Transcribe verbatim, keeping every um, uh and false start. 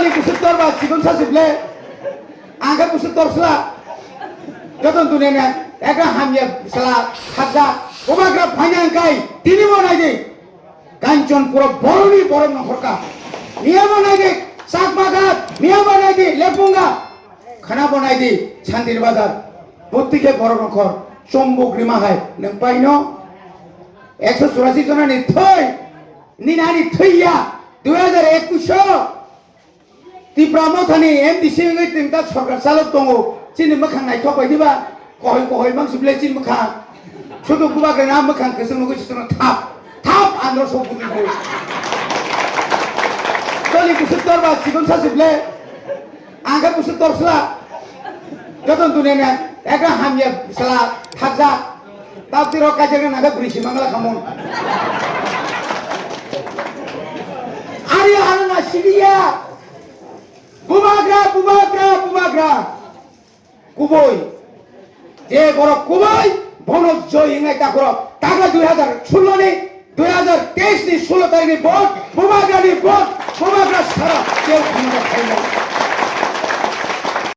Kusuk tor ba chikon sa sible. Ang khe kusuk tor sla. Joto dunia ne ekra hamya sla khakja. Bubagra phanya kai tini bo nai di. Kanchanpur boroni borok nongkhorka. Miya bo nai di Chakma Ghat, miya bo nai di Lepunga. Khana bo nai di Santir Bazar. Botike borok nongkhor. Chombok rima hai. Nang paino. Ekso churasi jona ni thoi. Nini ani thwiya dui hajar ekush o Tipra Mothani M D C wngwi twng ta sorkar chalok tongo. Chini mwkhang naithok bai diba? Kohoi kohoi mang sible chini mwkhang. Sudu Bubagrani a mwkhang kwchwng nugwi sudu thap thap andro sok budi bo. Toli kusuk tor ba chikon sa sible. Ang khe kusuk tor sla. Joto dunia ne ekra hamya sla khakja. Tabti rok kaijak na naga bwrwi si mangla khamung. Ari ano na siriya. Bubagra, bubagra, bubagra. Kubui. Je borok kubui, bono joi hingai takhoro. Taga dui hajar sullo ni, dui hajar teis ni sullo tarik ni vote, bubagra ni vote.